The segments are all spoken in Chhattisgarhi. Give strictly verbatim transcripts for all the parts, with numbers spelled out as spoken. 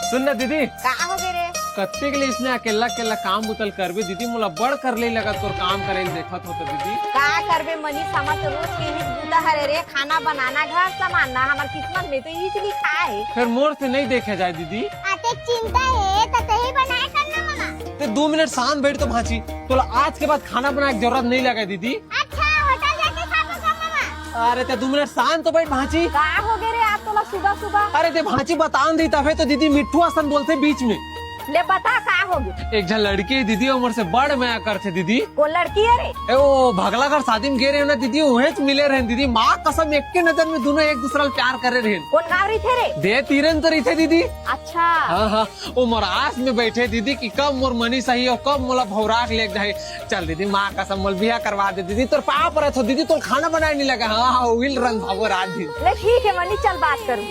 सुन ना दीदी। का हो गे रे? कत्ते के लिए इसने अकेला अकेला काम बुतल करबे दीदी, मोला बड़ कर ले लगा तोर काम करे ल देखत हो तो दीदी। का करबे मनीष, हमर तो रोज के ही बूता हरे रे, खाना बनाना, घर संभालना, हमर किस्मत में तो इही लिखा है। फिर मोर से नहीं देखे जाए दीदी। अतेक चिंता है तो तही बनाए कर ना ममा। ते दो मिनट शांत बैठ तो भांची, तोला आज के बाद खाना बनाए के जरूरत नहीं लगे दीदी। अच्छा, होटल जाके खा लो सब ममा। अरे ते दो मिनट शांत तो बैठ भांची। का हो गे रे आप तोला सुबह सुबह? अरे ते भांची बतान दी तबे तो दीदी मिट्ठू असन बोलथे बीच में। ले बता का हो गे? एक झन लड़की है दीदी, उमर से बड़ मया करथे दीदी। कोन लड़की है रे? ए, वो भगला घर शादी में गे रहे ना दीदी, उहेच मिले रहे दीदी। माँ कसम, एक के नजर में दोनों एक दूसरा ल प्यार करे रहे। कोन गाँव रहिथे रे? दे तीरन तो रहिथे दीदी। अच्छा। हाँ, हाँ, वो मरास में बैठे दीदी कि कब मोर मनीष आही और कब मोला भौरा के लेके जाही। चल दीदी, माँ कसम मोल बिहा करवा दे दीदी, तोर पाँव परत हो दीदी, तोर खाना बनाए नहीं लगा। हाँ, हाँ, उही ल रंधाबो रात दिन। ले ठीक है मनीष, चल बात करूँ।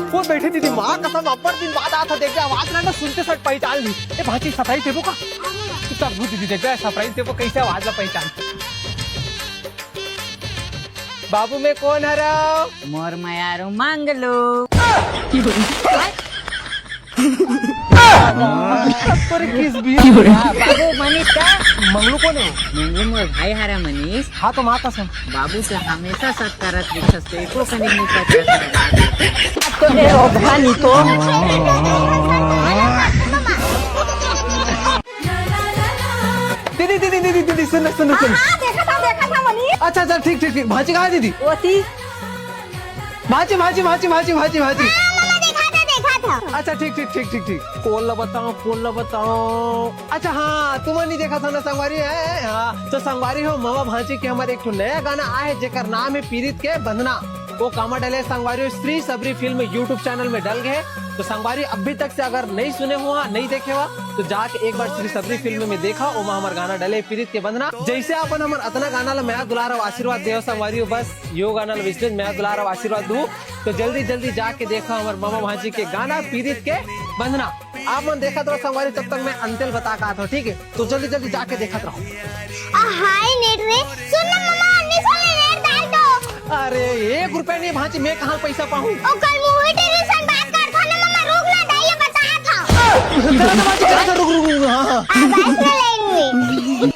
वो बैठे दीदी, माँ कसम अब्बड़ दिन बाद आत हो, देख आवाज ना, ना सुनते सट पहचान ली। ए भांची, surprise देबो का? तब दीदी देख surprise देबो, कैसे आवाज ला पहचान। बाबू में कौन हरा? मोर मयारू मंगलू। तोरे किस भी? हाँ, बाबू मनीष का? मंगलू कौन है? मंगलू मोर भाई हरा मनीष। हाँ तो माँ कसम। बाबू से हमेशा शक करत दिखस तो एको कनिक नहीं पचा। तो ए ओ भानी तो। दीदी, दीदी, दीदी, दीदी, सुन, सुन, सुन। हाँ, देखा था, देखा था मनीष। अच्छा, अच्छा, ठीक, ठीक, ठीक। भांची कहाँ है दीदी? ओती। भांची, भांची, भांची, भांची, भांची, भांची। हाँ, मम्मा, देखा था, देखा था। अच्छा, ठीक, ठीक, ठीक, ठीक, ठीक। कोन ला बताओ, कोन ला बताओ। अच्छा, हाँ, तुमन नहीं देखा था ना संगवारी है, हाँ। तो संगवारी हो, ममा भांची के हमर एक ठो नया गाना आए, जेकर नाम है पीरित के बंधना। वो कामा डले संगवारी हो, श्री सबरी फिल्म YouTube चैनल में डल गए। तो संगवारी अभी तक से अगर नहीं सुने हुआ, नहीं देखे हुआ, तो जाके एक बार श्री सबरी फिल्म में देखा, ओमा हमर गाना डले पीरित के बंधना। जैसे अपन हमर अतना गाना ला मया दुलार और आशीर्वाद देव संगवारी हो, बस यो गाना ला विशेष मया दुलार और आशीर्वाद दू। तो जल्दी जल्दी जाके देखा हमर ममा भांची के गाना पीरित के बंधना। आप मन देखत रहो संगवारी, तब तक मैं अंतेल बता का आता हूँ, ठीक है? तो जल्दी जल्दी जाके देखत रहो। आ, हाय नेट रे, सुन ना ममा, अन्नीस वाले नेट डाल दो। अरे, एक रुपया नहीं भांची, मैं कहाँ पैसा पाऊँ? ओ, कल मुँह टेरी सन बात कर था ना ममा, रुक ना, दाई ये बता था। करा था भांची, करा था, रुक, रुक, रुक, हाँ, हाँ। आ, बस में लाइन में।